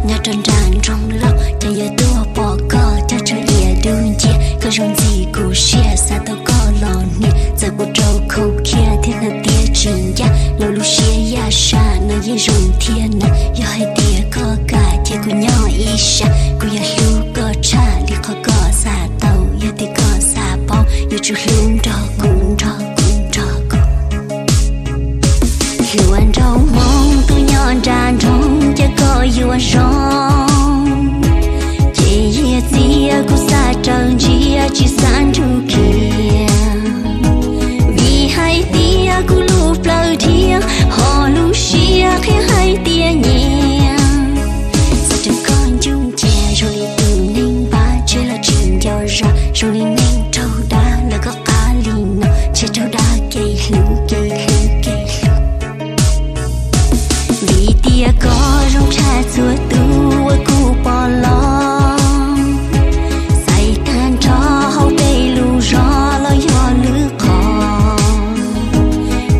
Nyob rau nram nroog laus, cov yawg tuaj pom koj coj tshaj iav dub nciab, koj zoo ntxim kuv siab, xav tau koj los hnia. Txawm kuv rau khau khiab thiab hnav tiab tsis ncaj, los lub siab yaj sab no yeej zoo thiab na. Yog hais tias koj kam cia kuv nyob ib sab, kuv yuav hlub koj tshaj li qhov koj xav tau. Yog tias koj xav paub, yuav tsum hlub nrog kuv, nrog kuv, nrog kuv. Hluas nraug Hmoob tuaj nyob nram nroog, cia koj yuav zoo, ces yawg txiv kuv xav raws ntsia tsis xav nrug khiav. Vim hais tias kuv lub plawv dhia, ho lub siab qhia hais tias nyiam. Xav raws koj ncuj cia zoo li tus neeg npab, tsheb los tsis nco zas, zoo li neeg raug dab. Lawv koj qab li no, ntshe raug dab kev hlub, kev hlub, kev hlub. Vim tias koj zoo tshaj txhua tus uas kuv pom los, xaiv tag nrho hauv peb lub zos los yog lwm qhov.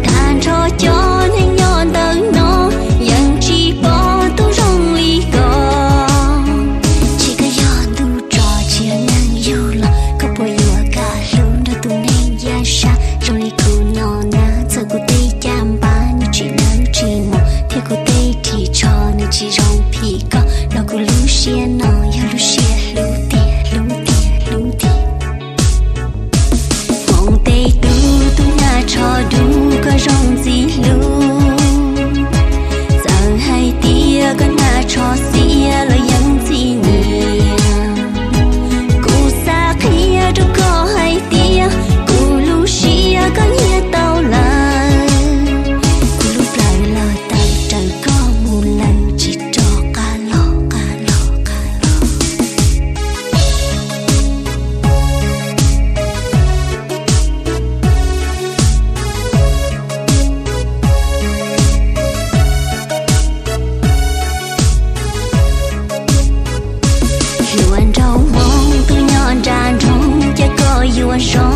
Tag nrho cov neeg nyob ntawm no yeej tsis pom tus zoo li koj. Ntshe koj yog ntuj tso tsis yog neeg yug los, koj puas yuav kam hlub nrog tus neeg yaj sab zoo li kuv no na? Txawm kuv tej caj npab nws tsis dawb tsis mos, thiab kuv tej ris tsho nws tsis zoo phim koj, los kuv lub siab no yog lub siab hlub tiag, hlub tiag, hlub tiag. Hmoov tes tub, tus nag tsho dub, koj zoo ntxim hlub. Txawm hais tias koj nag tsho xiav los yeej ntxim nyiam. Kuv xav qhia rau koj hais tias kuv lub siab koj nyiam tau lawm. Kuv lub plawv los tawm raws koj mus lawm, tsis rov qab los, qab los, qab los. Hluas nraug Hmoob tuaj nyob nram nroog, cia koj yuav zoo,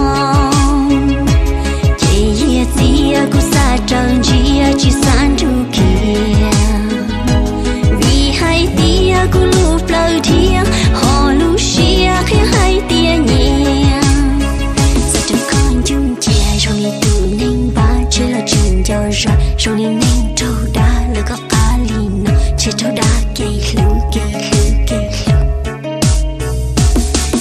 ces yawg txiv kuv xav raws ntsia tsis xav nrug khiav. Vim hais tias kuv lub plawv dhia, ho lub siab qhia hais tias nyiam. Xav raws koj ncuj cia zoo li tus neeg npab, tsheb los tsis nco zas, zoo li neeg raug dab. Lawv koj qab li no, ntshe raug dab kev hlub, kev hlub, kev hlub.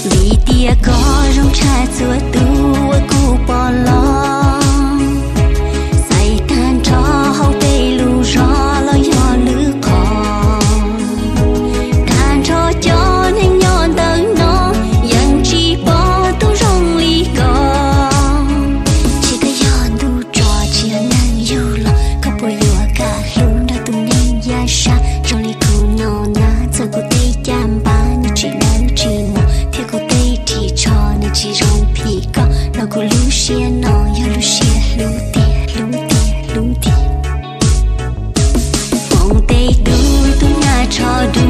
Vim tias koj zoo tshaj txhua tus uas kuv pom los, xaiv tag nrho hauv peb lub zos los yog lwm qhov. Tag nrho cov neeg nyob ntawm no yeej tsis pom tus zoo li koj. Ntshe koj yog ntuj tso tsis yog neeg yug los, koj puas yuav kam hlub nrog tus neeg yaj sab zoo li kuv no na? Txawm kuv tej caj npab nws tsis dawb tsis mos, thiab kuv tej ris tsho nws tsis zoo phim koj, los kuv lub siab no yog lub siab hlub tiag, hlub tiag, hlub tiag. Hmoov tes tub, tus nag tsho dub,